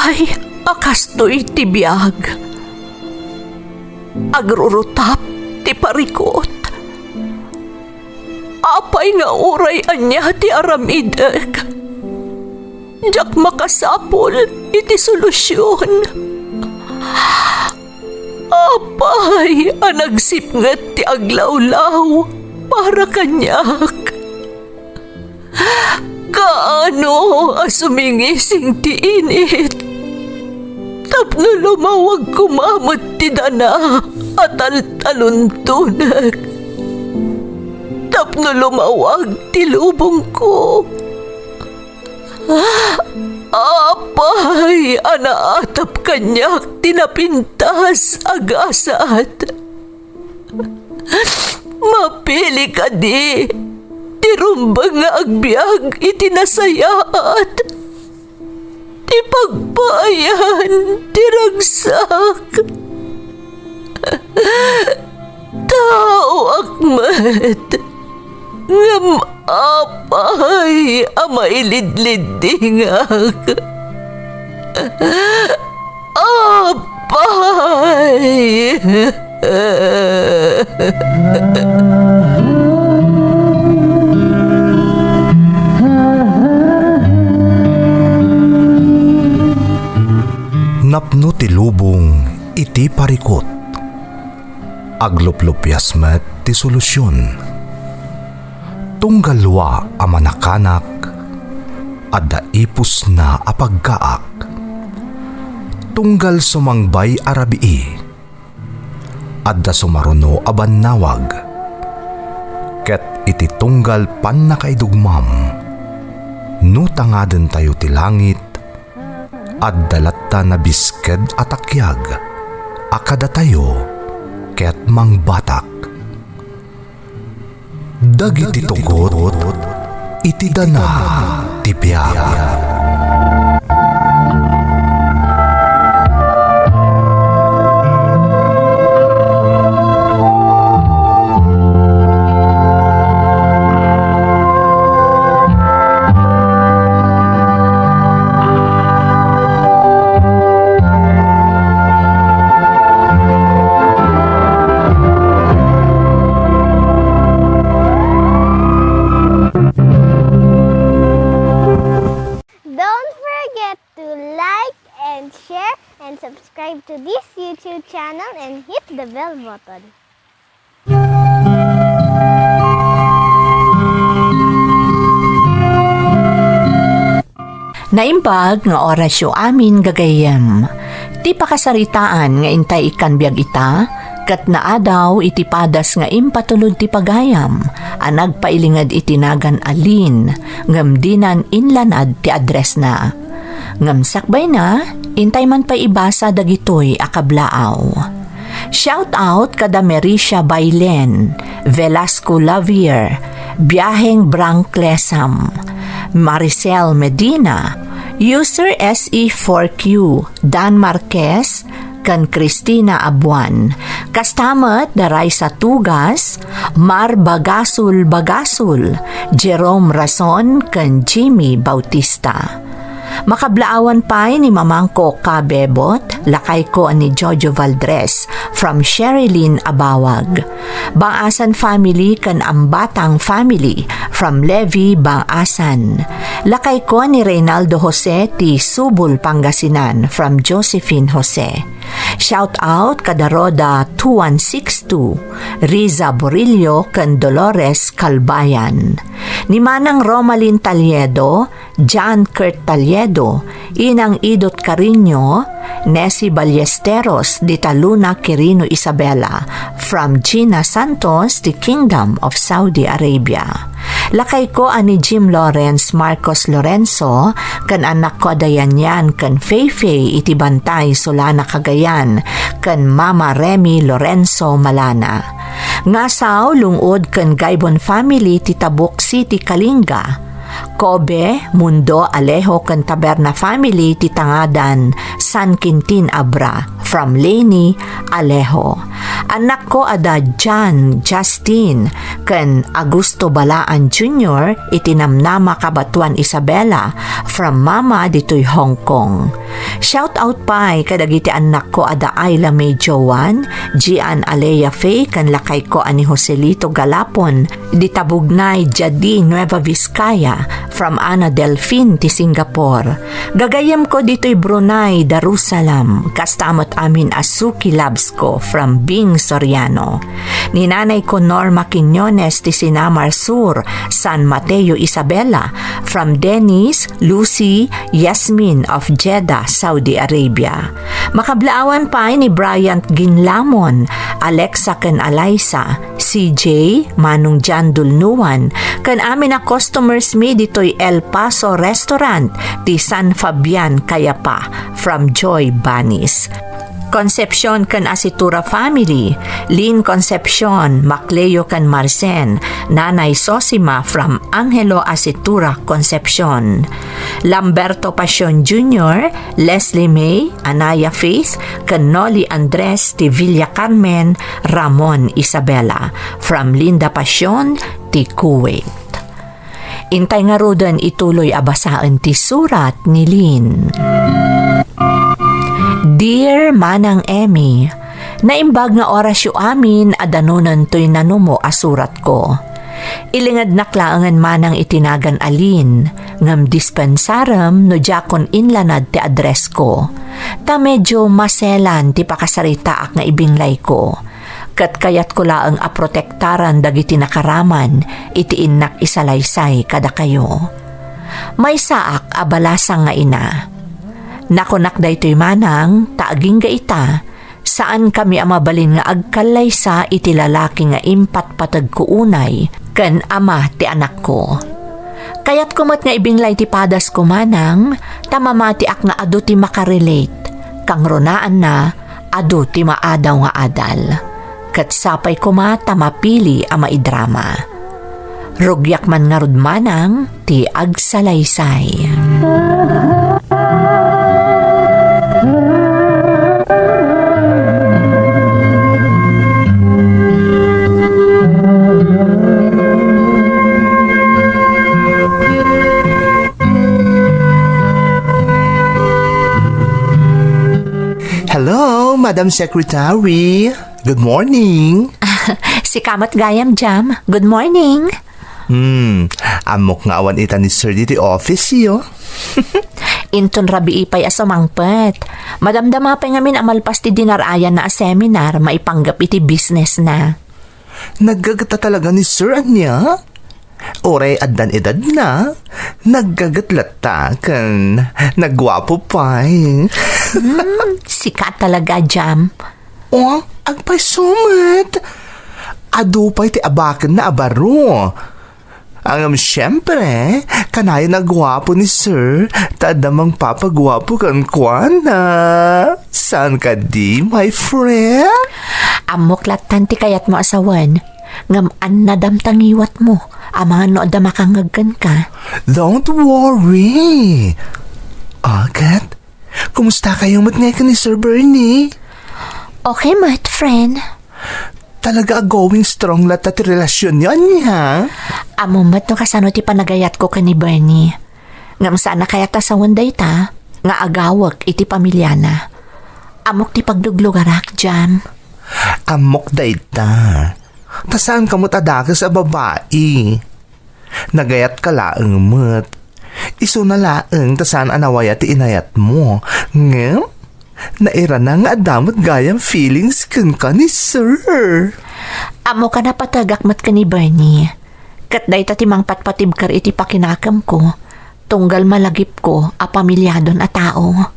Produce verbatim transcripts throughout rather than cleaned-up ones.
Ay, a kastoy ti biag. Agrurutap ti parikut. Apay nga uray ania ti aramidek, diak makasapul iti solusion. Apay a nagsipnget ti aglawlaw para kaniak? Kaano a sumingising ti init tapno lumawag koma met ti dana a taltaluntonek, tapno lumawag ti lubongko? Apay a naatap kaniak ti napintas a gasat? Mapili kadi ti rumbeng nga agbiag iti nasayaat, ti pagpaayan ti ragsak? Taoak met, ngem apay a mailidliddingak? Apay! Napno ti lubong iti parikut. Agluplupias met ti solusion. Tunggal dua a manakanak, adda ipusna a pagkaak. Tunggal sumangbay a rabii, adda sumaruno a bannawag. Ket iti tunggal pannakaidugmam, no tangadentayo ti langit, adda latta nabisked a takiag a kadatayo ket mangbatak. Dagiti tugot iti dana ti biag. Don't forget to like and share and subscribe to this YouTube channel and hit the bell button. Naimbag nga orasyo amin gagayyem. Ti pakasaritaan nga intay ikkan biag ita, ket naadaw iti padas nga impatulod ti pagayam a nagpailinged iti nagan a Lynn, ngem dinan inlanad ti addressna. Ngem sakbayna, intay man pay ibasa dagitoy a kablaaw. Shout out kada Mericia Bailen, Velasco Lavier, Biaheng Brang Clesam, Maricel Medina, User S E four Q, Dan Marquez, ken Christina Abuan. Kasta met da Raisa Tugas, Mar Bagasul Bagasul, Jerome Rason, ken Jimmy Bautista. Makablaawan pay ni Mamangko Kabebot, lakayko a ni Jojo Valdres, from Sherilyn Abawag. Bangasan family ken Ambatang family, from Levi Bangasan. Lakayko a ni Reynaldo Jose ti Subol, Pangasinan, from Josephine Jose. Shout out kada Roda two one six two, Riza Borillo ken Dolores Calbayan. Ni Manang Romalin Taliedo, John Kurt Taliedo, Inang Idot Cariño, Nessie Ballesteros, Dita Luna Quirino Isabela, from Gina Santos, The Kingdom of Saudi Arabia. Lakayko a ni Jim Lawrence Marcos Lorenzo, ken annakko a Dayan Yan ken Fei Fei iti Bantay, Solana, Cagayan, ken Mama Remy Lorenzo Malana. Ngasaw, Lung-od ken Gaibon family ti Tabuk City, Kalinga. Kobe, Mundo, Alejo, ken Taberna family ti tangadan, San Quintin, Abra, from Leni, Alejo. Annakko a da Jan, Justin, ken Augusto Balaan Junior iti Namnama, Cabatuan, Isabela, from Mama ditoy Hong Kong. Shout out pay kadagiti annakko a da Ayla May Joan, Gian Alea Faye, ken lakayko a ni Joselito Galapon, di Tabugnay, Jadi, Nueva Vizcaya, from Ana Delfin ti Singapore. Gagayyemko ditoy Brunei, Darussalam, kasta met amin a Suki Labs ko from Bing Soriano. Ni nanay ko Norma Quiñones ti Sinamar Sur, San Mateo, Isabela, from Dennis, Lucy, Yasmin of Jeddah, Saudi Arabia. Makablaawan pay ni Bryant Ginlamon, Alexa ken Alaisa, C J, Manong John Dulnuan, ken amin a customers mi ditoy El Paso Restaurant, ti San Fabian Cayapa, from Joy Banis. Concepcion ken Asitura family, Lynn Concepcion, Macleo ken Marcen, Nanay Sosima from Angelo Asitura Concepcion. Lamberto Pasion Junior, Leslie May, Anaya Faith, ken Noli Andres ti Villa Carmen, Ramon Isabela, from Linda Pasion ti Kuwait. Intay ngaruden ituloy a basaen ti surat ni Lynn. Dear Manang Emmy, naimbag nga orasyo amin a danonentoy nanumo a suratko. Ilingednak laengen manang iti nagan a Lynn, ngem dispensarem no diakon inlanad ti addressko. Ta medyo maselan ti pakasaritaak nga ibinglayko. Ket kayatko laeng a protektaran dagiti nakaraman iti innak isalaysay kadakayo. Maysaak a balasang nga ina. Nakunak daytoy manang ta agingga ita, saankami a mabalin nga agkallaysa iti lalaki nga impatpategko unay ken ama ti anakko. Kayatko met nga ibinglay ti padasko manang ta mamatiak nga adu ti makarelate, kangrunaanna, adu ti maadaw nga adal. Ket sapay koma ta mapili a maidrama. Rugiak man ngarud manang ti agsalaysay. Hello, Madam Secretary. Good morning. Sika met gayam, Jam. Good morning. Hmm, ammok nga awan ita ni Sir ditoy office yo. Inton rabii pay a sumangpet. Madamdama pay ngamin a malpas ti dinar-ayanna a seminar maipanggep iti business na. Naggaget talaga ni Sir, ania? Uray addan edadna, naggaget latta ken nagguapo pay. Hmm, sika talaga, Jam. Oh, agpayso met. Adu pay ti abakenna a baro. Ngem siempre, kanayon a guapo ni Sir, ta adda mangpapaguapo kenkuana. Saan kadi, my friend? Ammok lattan ti kayatmo a sawen. Ngem annadam ta ngiwatmo, amangan no adda makangngeg kenka. Don't worry. Ah, ket, kumusta kayo met ngay ken ni Sir Bernie? Okay met, friend. Talaga a going strong latta ti relasyonyo, ania? Ammom met no kasano ti panagayatko ken ni Bernie. Ngem saan a kayat a sawen dayta nga agawek iti pamilyana. Ammok ti pagduglugarak, Jam. Ammok dayta. Ta saan ka met a dakes a babai. Nagayatka laeng met. Isuna laeng ta saan a nawaya ti inayatmo. Ngem, nairana nga adda met gayam feelings kenka ni Sir. Ammoka, napategak met ken ni Bernie. Ket dayta ti mangpatpatibker iti pakinakemko, tunggal malagipko a pamilyadon a tao.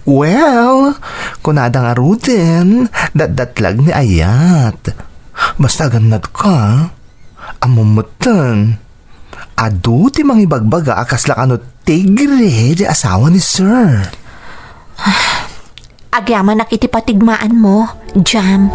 Well, kunada ngaruden, datdatlag ni ayat. Basta agannadka, ammom metten, adu ti mangibagbaga a kasla kano tigre ti asawa ni Sir. Agyamanak iti patigmaanmo, Jam.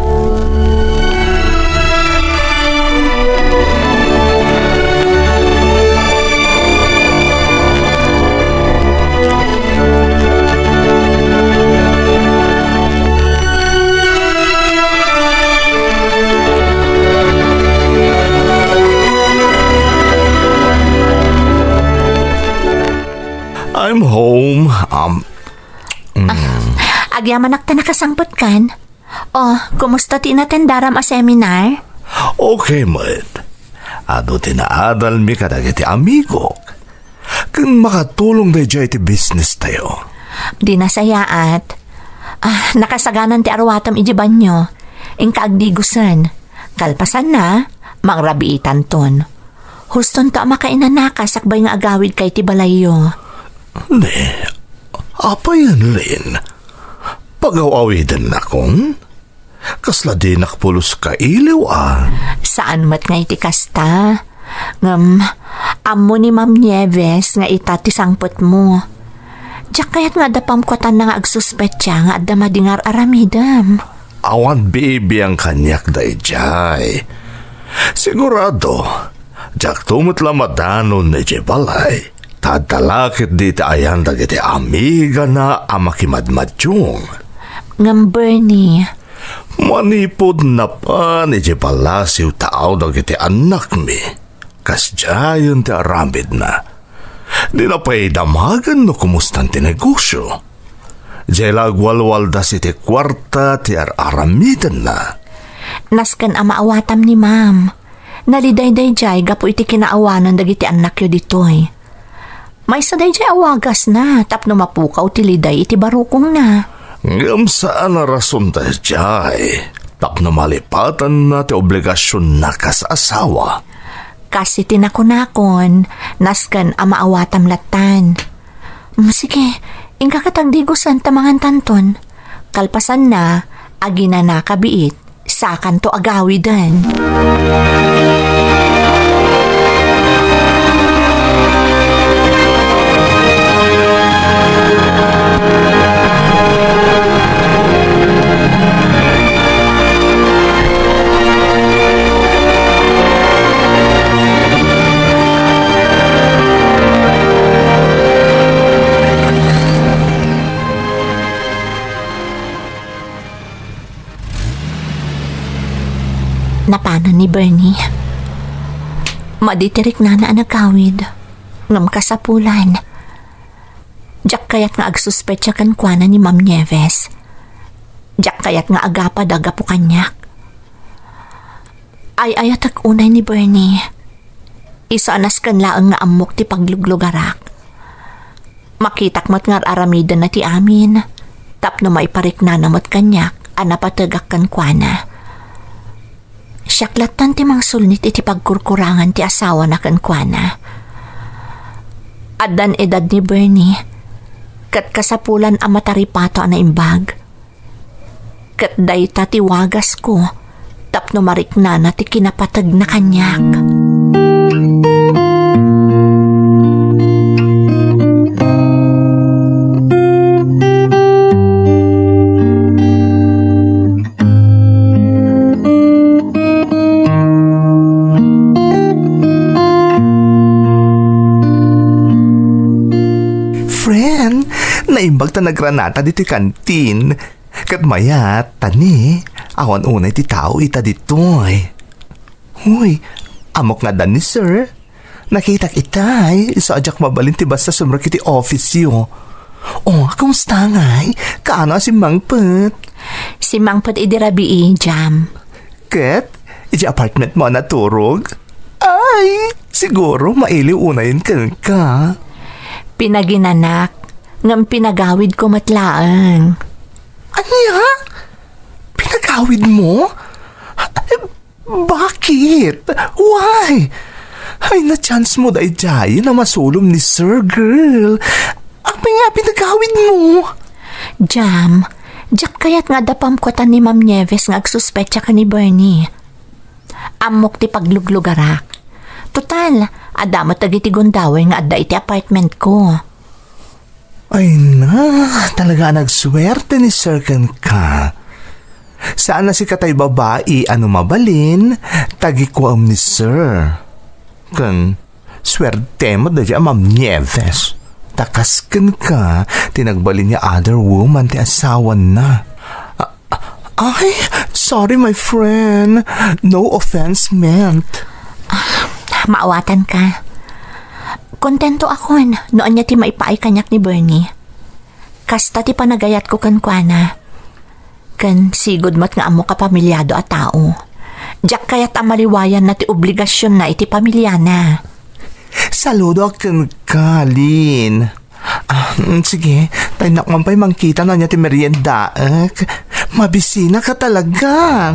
I'm home. Um, mm. Agyamanak ta nakasangpetkan. Oh, kumusta ti inatendaram a seminar? Okay met. Adu ti naadalmi kadagiti amigok. Ken makatulong daydiay iti business tayo. Di nasayaat. Ah, nakasaganan ti arwatam iti banyo. Inka agdigosen. Kalpasanna, mangrabiitanton. Hustonto a makainanaka sakbay nga agawidka iti balayyo. Ne, apayen, Lin? Pagaw-awidennakon? Kasla dinak pulos kailiw a. Saan met nga iti kasta. Ngem, ammo ni Ma'am Nieves nga ita ti sangpetmo. Diak kayat nga adda pamkuatanna nga agsuspetsa nga adda madi nga ar-aramidem. Awan bibiang kaniak daydiay. Sigurado, diakto met la madanon idiay balay. Ta adda la ketdi iti ayan dagiti amigana a makimadmadiong. Ngem Bernie. Manipud napan idiay palasio tao dagiti annakmi. Kasdiayen ti aramidna. Dina pay damagen no kumustan ti negosio. Diay la agwalwaldas iti kuarta ti ar-aramidenna. Nasken a maawatam ni Ma'am. Naliday daydiay gapu iti kinaawanan dagiti annakyo ditoy. Maysa daydiay a wagasna tapno mapukaw ti liday iti barukongna. Ngem saan a rason daydiay tapno malipatanna ti obligasionna kas asawa. Kas iti nakunakon, nasken a maawatam lattan. Mm, sige, inka ket agdigosen ta mangantanton. Kalpasanna, aginanaka biit, sakanto agawiden. Napanan ni Bernie. Madi ti riknana a nagawid, ngem kasapulan. Diak kayat nga agsuspetsa kenkuana ni Ma'am Nieves. Diak kayat nga agapada gapu kaniak. Ay-ayatek unay ni Bernie. Isu a nasken laeng nga ammok ti pagluglugarak. Makitak met nga ar-aramidenna ti amin, tapno maipariknana met kaniak a napategak kenkuana. Siak lattan ti mangsulnit iti pagkurkurangan ti asawana kenkuana. Addan edad ni Bernie, ket kasapulan a mataripato a naimbag. Ket dayta ti wagasko tapno mariknana ti kinapategna kaniak. Friend, naimbag ta nagranata ditoy kantin. Ket mayat, ta ni, awan unay ti tao ita ditoy. Huy, ammok nga adda ni sir. Nakitak itay, isu a diak mabalin ti basta sumrek iti office-yo. Oh, kumusta ngay? Kaano a simmangpet? Simmangpet idi rabii, Jam. Ket, iti apartment mo a naturog? Ay, siguro mailiw unayen kenka. Pinaginanak, ngem pinagawidko met laeng. Ania? Pinagawid mo? Bakit? Why? Ay, na-chance mo daydiay na masulom ni Sir, girl. Apay nga pinagawid mo? Jam, diak kayat nga adda pamkuatan ni Ma'am Nieves nga agsuspetsa ken ni Bernie. Ammok ti pagluglugarak. Total, adda met dagiti gundaway nga adda iti apartment ko. Ay na, talaga a nagsuerte ni Sir kenka. Saan a sika tay babai a no mabalin, tagikuam ni Sir. Ken, suerte met daydiay a Ma'am Nieves. Ta kas kenka, ti nagbalin nga other woman ti asawanna. Ah, Ay, sorry, my friend. No offense meant. Maawatanka. Kontento akon no ania ti maipaay kaniak ni Bernie. Kasta ti panagayatko kenkuana. Ken sigud met nga ammok a pamilyado a tao. Diak kayat a maliwayanna ti obligasionna iti pamilyana. Saludo kenka, Lin. Ah, mm, sige, ta innak man pay mangkita no ania ti meriendaek. Mabisina ka talaga.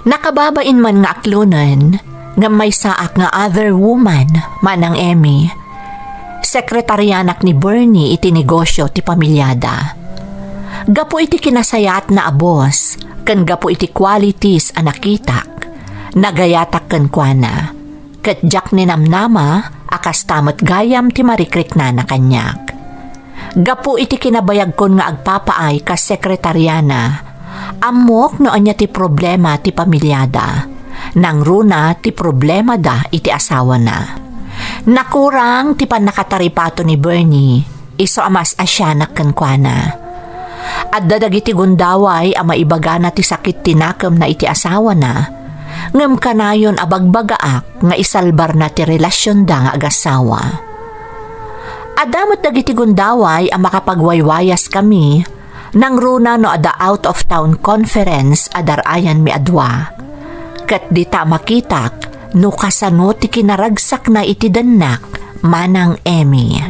Nakababain man nga aklonen, ngem maysaak nga other woman, Manang Emmy. Sekretarianak ni Bernie iti negosyo ti pamilyada. Gapu iti kinasayaatna a boss, ken gapu iti qualities a nakitak, nagayatak kenkuana. Ket diak ninamnama a kasta met gayam ti marikriknana kaniak. Gapu iti kinabayagkon nga agpapaay kas sekretariana, ammok no ania ti problema ti pamilyada. Nangruna ti problemada iti asawana. Nakurang ti pannakataripato ni Bernie, isu a mas-asianak kenkuana. Adda dagiti gundaway a maibagana ti sakit ti nakemna iti asawana, ngem kanayon a bagbagaak nga isalbarna ti relasionda nga agassawa. Adda met dagiti gundaway a makapagwaywayas kami, nangruna no adda out-of-town conference a dar-ayanmi a dua. Ket dita makitak no kasano ti kinaragsakna iti dennak, Manang Emmy.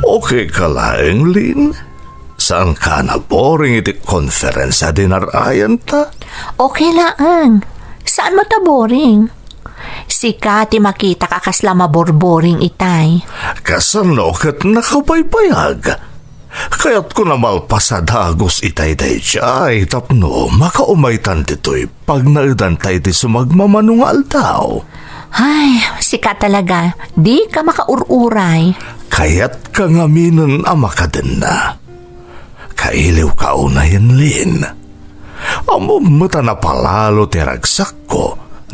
Okay ka laeng, Lin? Saan ka naboring iti conference a dinar-ayanta? Okay laeng. Saan met a boring? Sika ti makitak a kasla maborboring itay. Kasano ket nakabaybayag? Kayatko a malpas a dagus itay daydiay tapno makaumaytan ditoy pagnaedanta iti sumagmamano nga aldaw. Ay, sika talaga, dika makaur-uray. Kayatka ngaminen a makadenna. Kailiwka unayen, Lin. Ammom met a napalalo ti ragsakko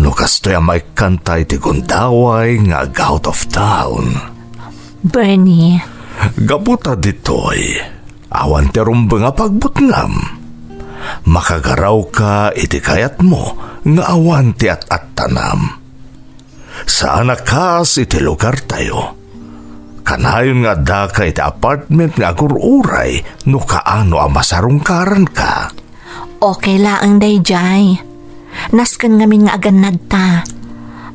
no kastoy a maikkanta iti gundaway nga ag-out of town. Bernie. Gapu ta ditoy, awan ti rumbeng a pagbutngam. Makagarawka iti kayatmo nga awan ti at-attanam. Saan a kas iti lugartayo. Kanayon nga addaka iti apartment nga agur-uray no kaano a masarungkaranka. Okay laeng daydiay. Nasken ngamin nga agannadta.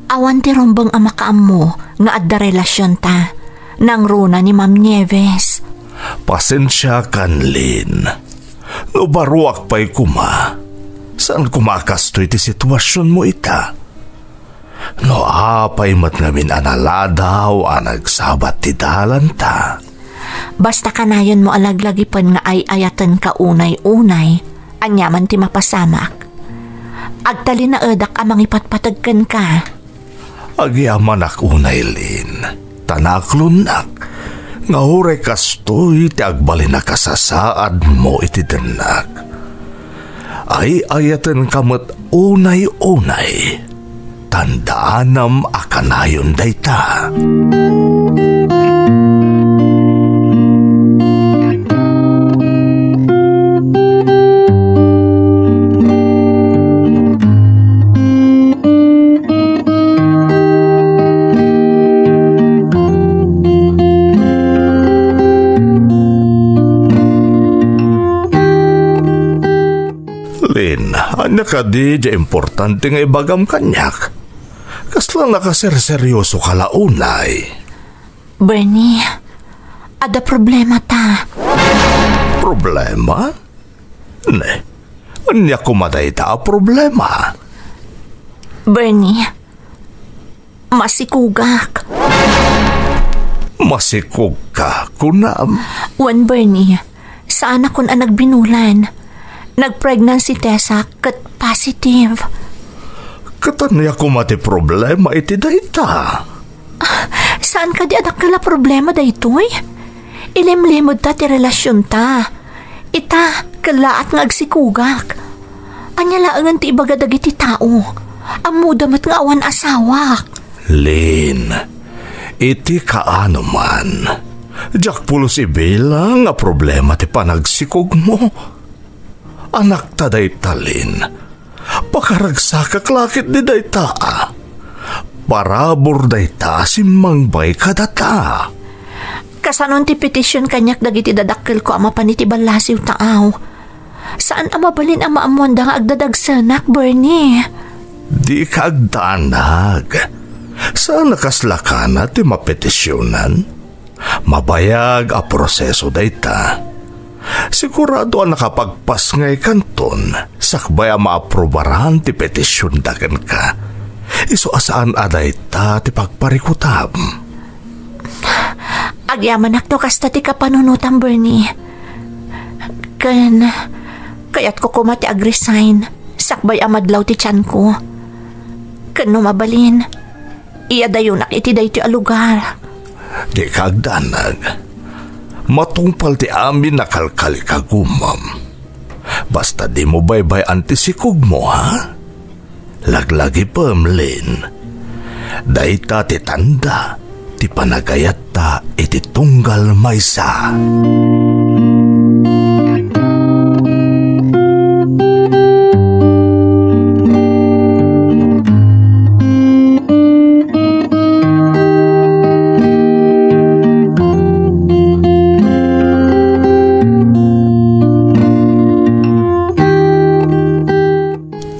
Awan ti rumbeng a makaammo nga adda relasionta. Nangruna ni Ma'am Nieves. Pasensiakan, Lin. No baruak pay koma, saan koma a kastoy ti situasionmo ita. No apay met ngamin a naladaw a nagsabat ti dalanta. Basta kanayonmo a laglagipen nga ay-ayatenka unay-unay, aniaman ti mapasamak. Agtalinaedak a mangipatpateg kenka. Agyamanak unay, Lin, ta naaklonnak nga uray kastoy ti agbalin a kasasaadmo iti dennak. Ay-ayatenka met unay-unay. Tandaanam a kanayon dayta. Lin, ania kadi diay importante nga ibagam kaniak? Kasla nakaserseryosoka la unay? Bernie, adda problemata. Problema? Ne, ania koma dayta a problema? Bernie, masikugak. Masikugka, kunam? Wen, Bernie, saanakon a nagbinulan. Nag-pregnancy testak ket positive. Ket ania koma ti problema iti dayta? Saan kadi a dakkel a problema daytoy? Ilimlimedta ti relasionta. Ita, kellaat nga agsikugak. Ania laengen ti ibaga dagiti tao? Ammoda met nga awan asawak. Lynn, iti kaano man, diak pulos ibilang nga problema ti panagsikugmo. Anakta dayta, Lynn. Pakaragsakak la ketdi dayta. Parabur dayta a simmangbay kadata. Kasanon ti petition kaniak dagiti dadakkelko a mapan iti ballasiw ta aw? Saan a mabalin a maammoanda nga agdadagsenak, Bernie. Dika agdanag. Saan a kasla kana ti mapetisionan. Mabayag a proseso dayta. Sigurado a nakapagpasngaykanton sakbay a maaprobaran ti petisionda kenka. Isu a saan a dayta ti pagparikutam. Agyamanak no kasta ti kapanunotam, Bernie. Ken, kayatko koma ti ag-resign sakbay a madlaw ti tianko. Ken no mabalin, iadayonak iti daytoy a lugar. Dika agdanag. Matungpal ti amin a kalkalikagumam. Basta dimo baybay-an ti sikugmo, ha? Laglagipem, Lynn. Dayta ti tanda ti panagayatta iti tunggal maysa.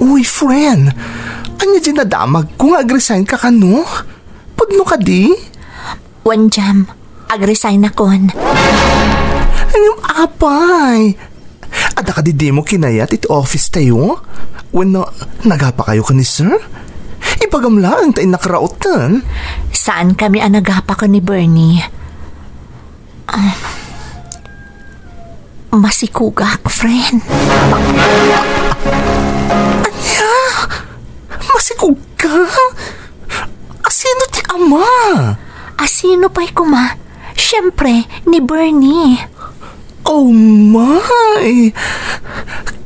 Uy, friend, ania diay nadamagko nga ag-resign ka kano? Pudno kadi? Wen, Jam, ag-resign akon. Ngem apay, adda kadi dimo kinayat iti office tayo? Wenno, nagapa kayo ken ni sir? Ibagam laeng ta innak rauten. Saan kami a nagapa ken ni Bernie. Ah, masikugak, friend. Ania? Masikugka? Asino ti ama? Asino pay koma? Siyempre, ni Bernie. Oh my!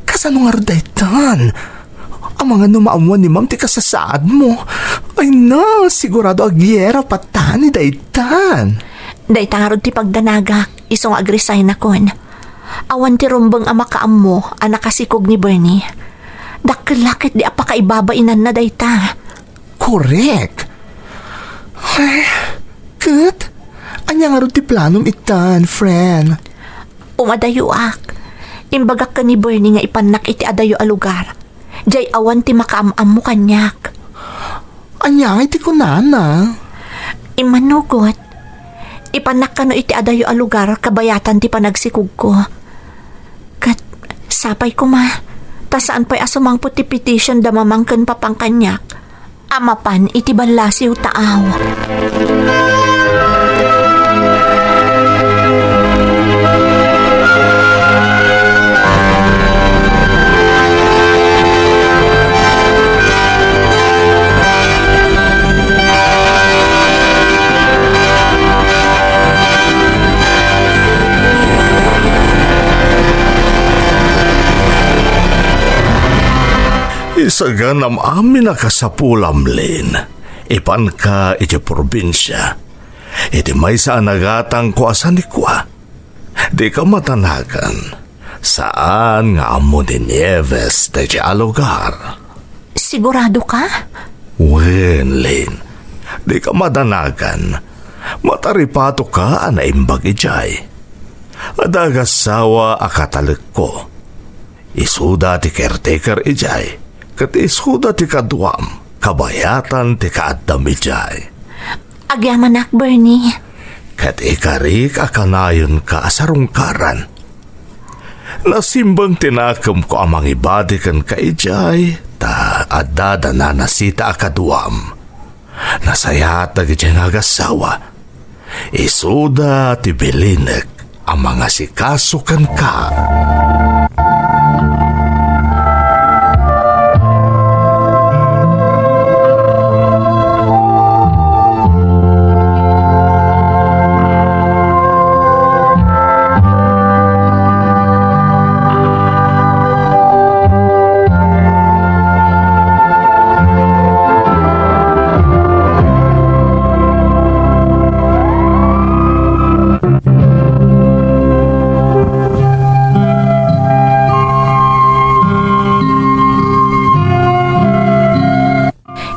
Kasano ngarud daytan? Amangan no maammuan ni Ma'am ti kasasaadmo. Ay na, sigurado a giyera patani daytan. Dayta ngarud ti pagdanagak, isu nga ag-resign akon. Awan ti rumbeng a makaammo a nakasikog ni Bernie. Dakkel la ketdi a pakaibabainanna dayta. Korek. Ay, ket, ania ngarud ti planom itan, friend? Umadayoak. Imbagak ken ni Bernie nga ipannak iti adayo a lugar. Diay awan ti makaam-ammo kaniak. Ania ngay ti kunana? Immanugot. Ipannak kano iti adayo a lugar kabayatan ti panagsikogko. Ket sapay koma, ta saan pay a sumangpet ti petition da mamang ken papang kaniak a mapan iti ballasiw ta aw. Isaganam amin a kasapulam, Lin. Ipanka iti probinsia. Iti maysa a nagatangko a sanikua, dika madanagan. Saan nga ammo ni Nieves daydiay a lugar. Sigurado ka? Wen, Lin. Dika madanagan. Mataripatoka a naimbag idiay. Adda agassawa a katalekko. Isuda ti caretaker idiay, ket isuda ti kaduam, kabayatan ti kaaddam idiay. Agyamanak, Bernie. Ket ikarik a kanayonka a sarungkaran. Nasimbang ti nakemko a mangibati kenka idiay, ta adda da Nana Sita a kaduam. Nasayaat dagidiay nga agasawa. Isuda ti bilinek a mangasikaso kenka.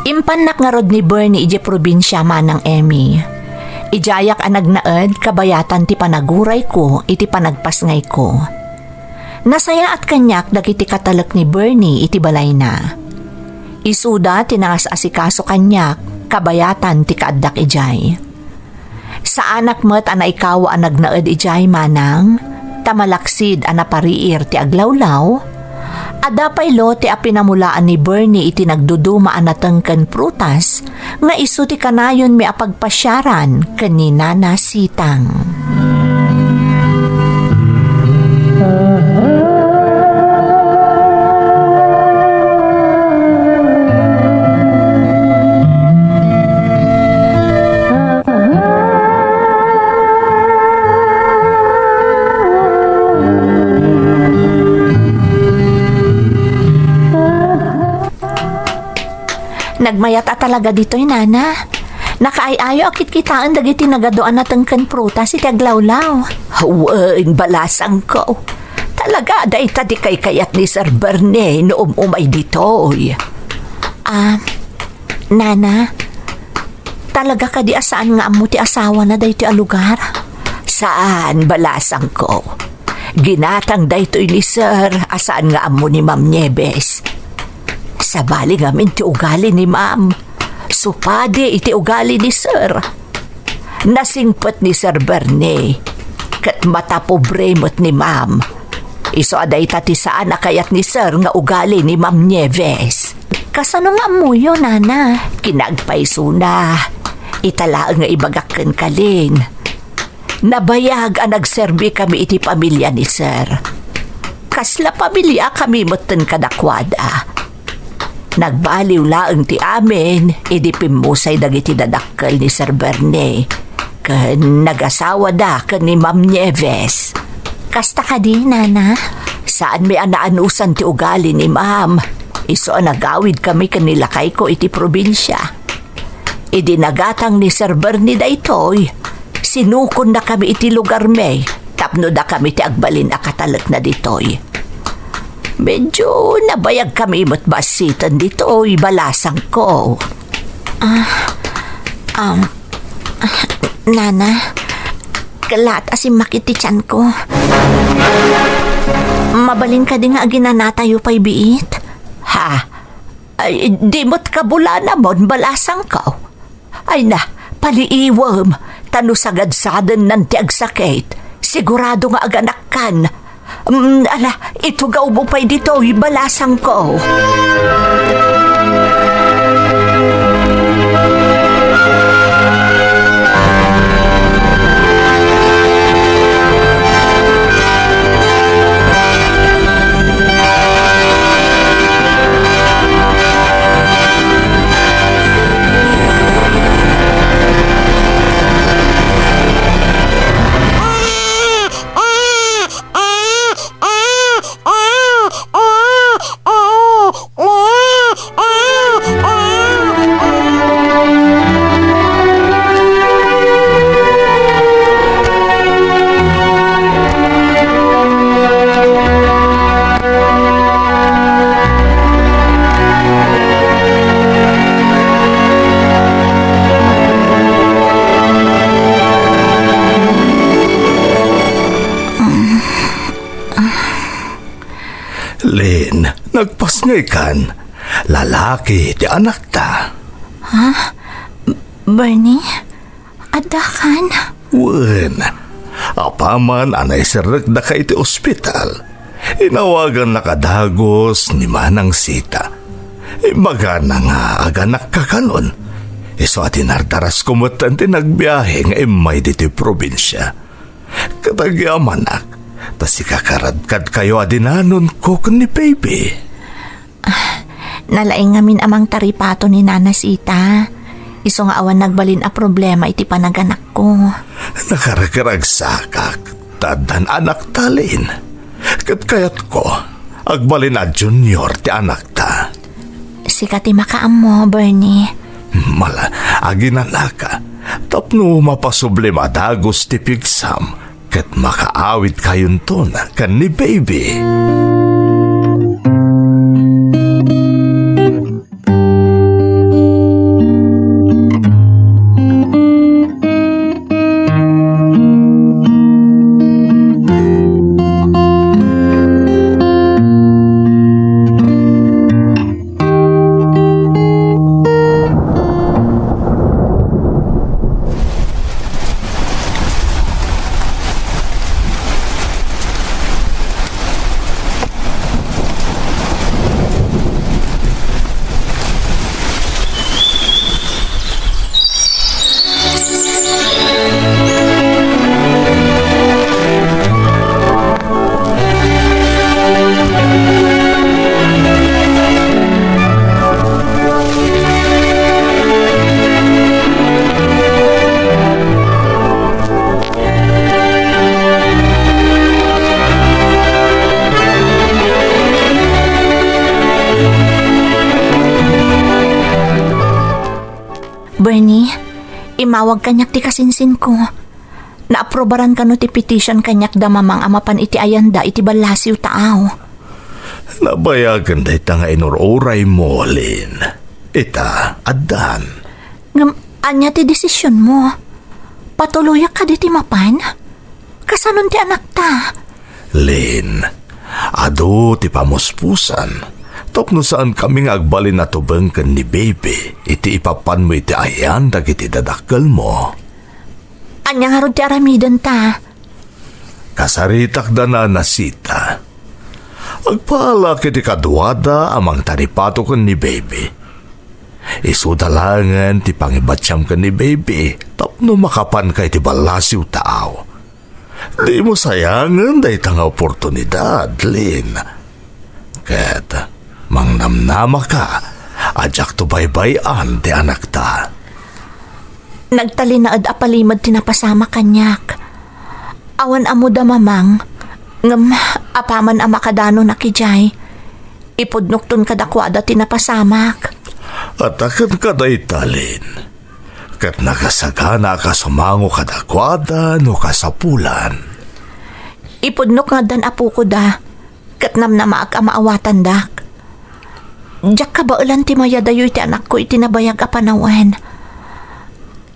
Impannak ngarud ni Bernie idiay probinsia, Manang Emmy. Idiayak a nagnaed kabayatan ti panagurayko iti panagpasngayko. Nasayaat kaniak dagiti katalek ni Bernie iti balayna. Isuda ti nangas-asikaso kaniak kabayatan ti kaaddak idiay. Saanak met a naikawa a nagnaed idiay, Manang, ta malaksid a napariir ti aglawlaw. Adda pay lote a pinamulaan ni Bernie iti nagduduma a nateng ken prutas nga isu ti kanayonmi a pagpasiaran ken ni Nana Sitang. Nagmayat a talaga ditoy, Nana. Nakaay-ayo a kitkitaen dagiti nagadu a nateng ken prutas iti aglawlaw. Wen, balasangko. Talaga, dayta ti kaykayat ni Sir Bernie no um-umay ditoy. Ah, Nana, talaga kadi a saan nga ammo ti asawana daytoy a lugar? Saan, balasangko. Ginatang daytoy ni Sir a saan nga ammo ni Ma'am Nieves. Sabali ngamin ti ugali ni Ma'am. Supadi iti ugali ni Sir. Nasingpet ni Sir Bernie, ket matapobre met ni Ma'am. Isu a dayta ti saan a kayat ni Sir nga ugali ni Ma'am Nieves. Kasano nga ammoyo, Nana? Kinagpaysona. Ita laeng nga ibagak kenka, Lin. Nabayag a nagserbikami iti pamilia ni Sir. Kasla pamiliakami metten kadakuada. Nagbaliw laeng ti amin idi pimmusay dagiti dadakkel ni Sir Bernie ken nagasawada ken ni Ma'am Nieves. Kasta kadi, Nana? Saanmi a naanusan ti ugali ni Ma'am. Isu a nagawidkami ken ni lakayko iti probinsia. Idi nagatang ni Sir Bernie daytoy, sinukonnakami iti lugarmi tapno dakami ti agbalin a katalekna ditoy. Medyo nabayagkami met bassiten ditoy, balasangko. Ah, um, ah, Nana, kellaat a simmakit ti tianko. Mabalin kadi nga aginanatayo pay biit? Ha? Ay, di met kabulanamon, balasangko. Ay na, paliiwem, ta no sagadsadennan ti agsakit, sigurado nga aganakkan. Mm, ala, itugawmo pay ditoy, balasangko. Lin, nagpasngaykan. Lalaki ti anakta. Ha? Bernie? Addakan? Wen, apaman a naiserrekdaka iti ospital, Tinawagannak a dagus ni Manang Sita. Imbagana nga aganakka kanon. Isu a dinardarasko metten ti nagbiahe nga immay ditoy probinsia. Ket agyamanak, ta sika karadkadkayo a dinanonko ken ni Baby. Nalaing ngamin a mangtaripato ni Nana Sita. Isu nga awan nagbalin a problema iti panaganakko. Nakaragragsakak ta addan anakta, Lin. Ket kayatko, agbalin a junior ti anakta. Sika ti makaammo, Bernie. Mala, aginanaka. Tapno mapasublim a dagus ti pigsam, ket makaawidkayonton ken ni Baby. Bernie, imawag kaniak ti kasinsinko. Naaprobaran kano ti petition kaniak da Mamang a mapan iti ayanda iti ballasiw taaw. Nabayagen dayta nga inur-uraymo, Lin. Ita, addan. Ngem, ania ti desisionmo? Patuloyak kadi ti mapan? Kasanon ti anakta? Lin, adu ti pamuspusan tapno saankami nga agbalin a tubeng ken ni Baby iti ipapanmo iti ayan dagiti dadakkelmo. Ania ngarud ti aramidenta? Kasaritak da Nana Sita. Agpaalak iti kaduada a mangtaripato ken ni Baby. Isuda laengen ti pangibatiam ken ni Baby tapno makapanka iti ballasiw taaw. Dimo sayangen dayta nga oportunidad, Lin. Ket mangnamnamaka a diakto baybay-an ti anakta. Nagtalinaed a palimed ti napasamak kaniak. Awan ammo da Mamang, ngem apaman a makadanonak idiay, ipudnokton kadakuada ti napasamak. Ata kenka dayta, Lin. Ket nakasaganaak a sumango kadakuada no kasapulan. Ipudnok nga addan apoko da, ket namnamaak a maawatandak. Diak kabaelan ti mayadayo iti anakko iti nabayag a panawen.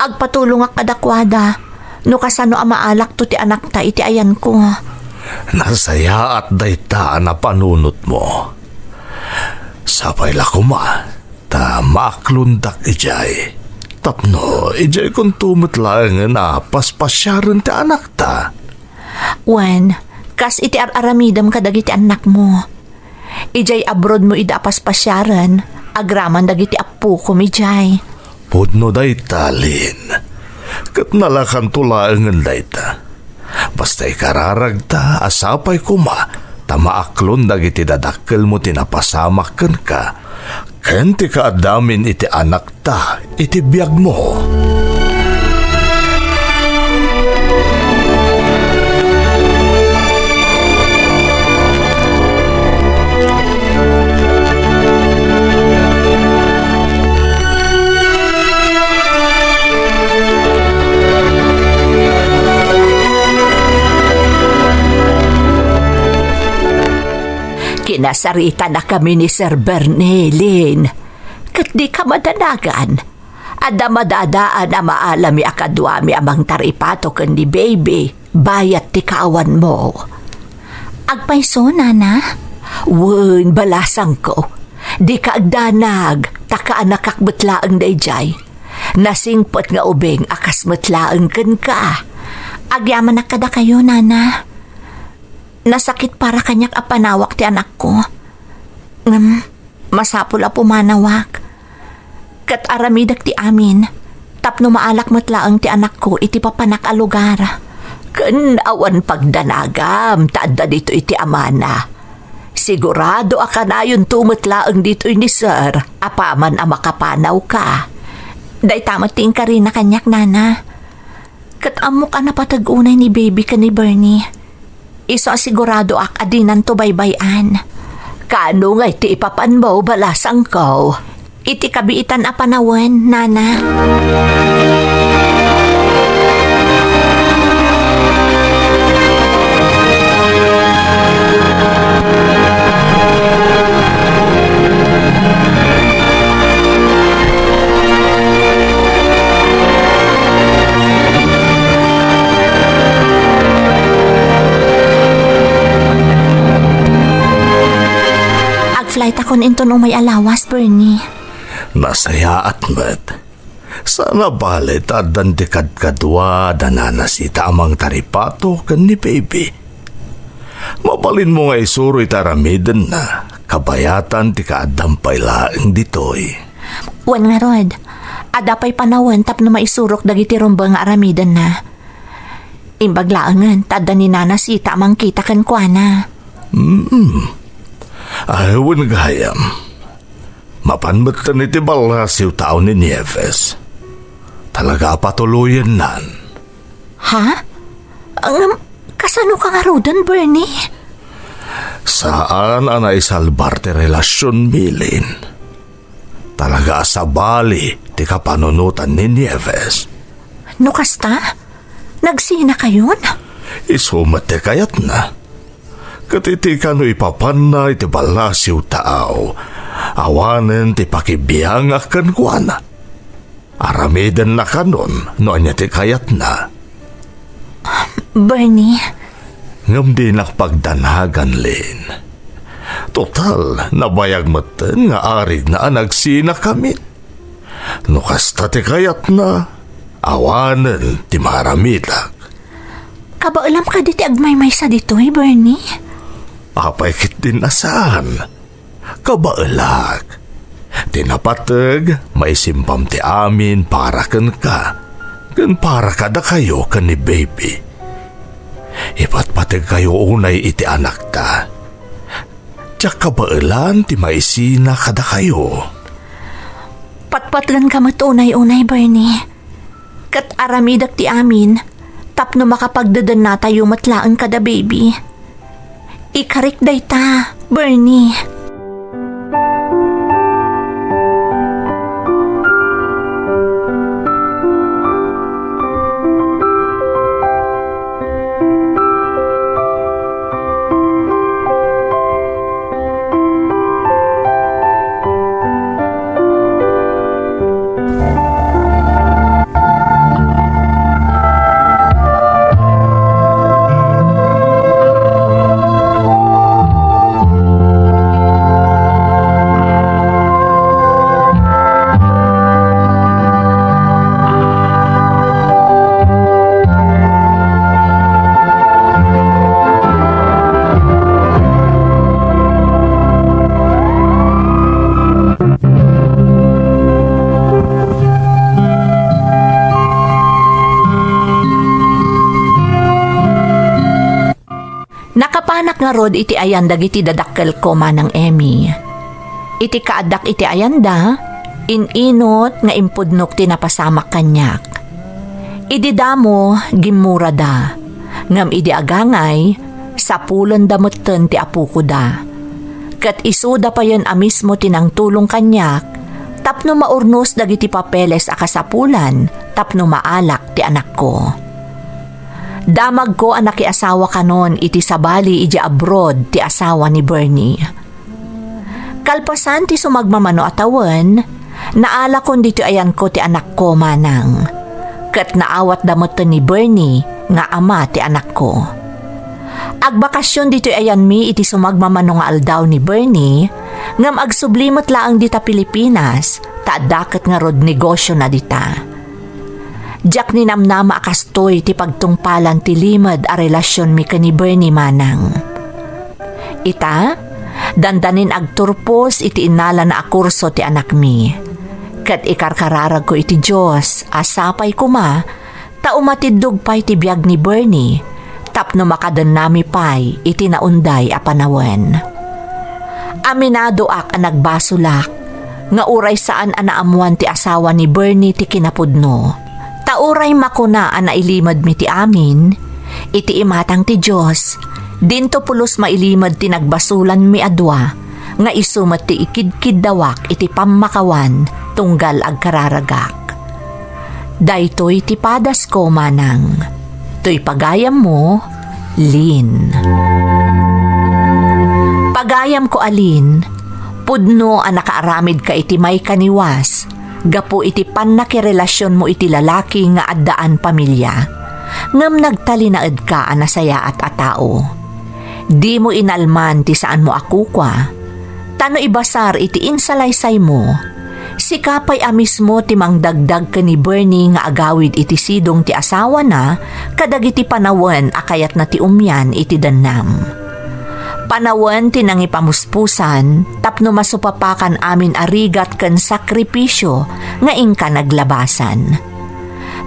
Agpatulongak kadakuada no kasano a maalakto ti anakta iti ayanko. Nasayaat dayta a napanunotmo. Sapay la koma ta maaklondak idiay. Tapno idiay kunto met laengen a paspasiaren ti anakta. Wen, kas iti ar-aramidem kadagiti annakmo. Idiay abroadmo ida a paspasiaren, agraman dagiti appokom idiay. Pudno dayta, Lin. Ket nalakanto laengen dayta. Basta ikararagta a sapay koma ta maaklon dagiti dadakkelmo ti napasamak kenka ken ti kaaddamin iti anakta iti biagmo. Kinasaritanakami ni Sir Bernie, Lin. Ket dika madanagan. Adda madadaan a maalami a kaduami a mangtaripato ken ni Baby bayat ti kaawanmo. Agpayso, Nana? Wen, balasangko. Dika agdanag, ta kaanakak met laeng daydiay. Nasingpet nga ubing a kas met laeng kenka. Agyamanak kadakayo, Nana. Nasakit para kaniak a panawak ti anakko. Ngem, masapul a pumanawak. Ket aramidek ti amin, tapno maalak met laeng ti anakko iti papanak a lugar. Ken awan pagdanagam ta adda ditoy ti amana. Sigurado a kanayonto met laeng ditoy ni Sir apaman a makapanawka. Dayta met ti inkarina kaniak, Nana. Ket ammok a napateg unay ni Baby ken ni Bernie. Isu a siguradoak a dinanto baybay-an. Kaano ngay ti ipapanmo, balasangko? Iti kabiitan a panawen, Nana. Agflightakon inton umay a lawas, Bernie. Nasayaat met. Saan a bale ta addan ti kadkadua da Nana Sita a mangtaripato ken ni Baby. Mabalinmo nga isuro iti aramidenna, kabayatan ti kaaddam pay laeng ditoy. Wen ngarud, adda pay panawen tapno maisurok dagiti rumbeng nga aramidenna. Imbag laengen ta adda ni Nana Sita a mangkita kenkuana. Mm. Ay, wen gayam. Mapan metten iti ballasiw tao ni Nieves. Talaga a patuloyennan. Ha? Ngem, kasano ka ngaruden, Bernie? Saan a naisalbar ti relasionmi, Lin. Talaga a sabali ti kapanunotan ni Nieves. No kasta, nagsinakayon? Isu met ti kayatna. Ket iti kano ipapanna iti ballasiw tao, awanen ti pakibiangak kenkuana. Aramidenna kanon no ania ti kayatna. Bernie. Ngem dinak pagdanagan, Lin. Total, nabayag metten nga arigna a nagsinakamin. No kasta ti kayatna, awanen ti maaramidak. Kabaelam kadi ti agmaymaysa ditoy, Bernie? Apay ketdin a saan? Kabaelak. Ti napateg, maisimbam ti amin para kenka, ken para kadakayo ken ni Baby. Ipatpategkayo unay iti anakta. Diak kabaelan ti maisina kadakayo. Patpatlenka met unay-unay, Bernie. Ket aramidek ti amin tapno makapagdedennatayo met laeng kada Baby. Ikarik dayta, Bernie. Nakapanak ngarud iti ayan dagiti dadakkelko, Manang Emmy. Iti kaaddak iti ayanda, in-inut nga impudnok ti napasamak kaniak. Idi damo, gimmurada. Ngem idi agangay, sapulenda metten ti apokoda. Ket isuda payen a mismo ti nangtulong kaniak tapno maurnos dagiti papeles a kasapulan tapno maalak ti anakko. Damagko a nakiasawa kanon iti sabali idiay abroad ti asawa ni Bernie. Kalpasan ti sumagmamano a tawen, naalakon ditoy ayanko ti anakko, Manang. Ket naawatda metten ni Bernie nga ama ti anakko. Agbakasyon ditoy ayanmi iti sumagmamano nga aldaw ni Bernie, ngem agsubli met laeng dita Pilipinas, ta adda ket ngarud negosiona dita. Diak ninamnama a kastoy ti pagtungpalan ti limed a relasionmi ken ni Bernie, Manang. Ita, dandanin agturpos iti innalana a kurso ti anakmi. Ket ikarkararagko iti Dios a sapay koma ta umatiddog pay ti biag ni Bernie tapno makadennami pay iti naunday a panawen. Aminadoak a nagbasolak nga uray saan a naammoan ti asawa ni Bernie ti kinapudno. Ta uray makuna a nailimedmi ti amin, iti imatang ti Dios, dinto pulos mailimed ti nagbasolanmi a dua, nga isu met ti ikidkiddawak iti pammakawan tunggal agkararagak. Daytoy ti padasko, manang. Toy pagayammo, Lin. Pagayamko a Lin, pudno a nakaaramidka iti maikaniwas gapu iti pannakirelasionmo iti lalaki nga addaan pamilia, ngem nagtalinaedka a nasayaat a tao. Dimo inalman ti saanmo a kukua, ta no ibasar iti insalaysaymo, sika pay a mismo ti mangdagdag ken ni Bernie nga agawid iti sidong ti asawana kadagiti panawen a kayatna ti umian iti dennam. Panawen ti nangipamuspusan tapno masupapakan amin a rigat ken sakripisio nga inka naglabasan.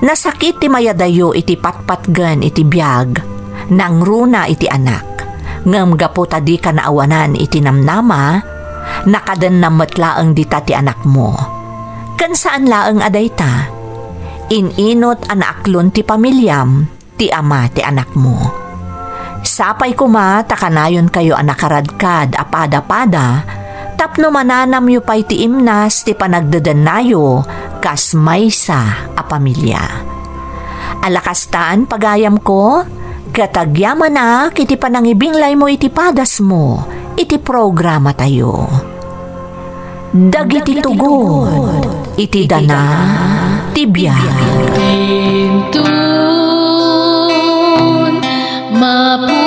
Nasakit ti mayadayo iti patpatgen iti biag, nangruna iti anak. Ngem gapu ta dika naawanan iti namnama, nakadennam met laeng dita ti anakmo. Ken saan laeng a dayta, in-inot a naaklon ti pamiliam ti ama ti anakmo. Sapay koma ta kanayonkayo a nakaradkad a pada-pada tapno mananamyo pay ti imnas ti panagdedennayo kas maysa a pamilia. Ala kastan, pagayamko, ket agyamanak iti panangibinglaymo iti padasmo iti programatayo. Dagiti tugon iti dana ti biag. Inton mapu-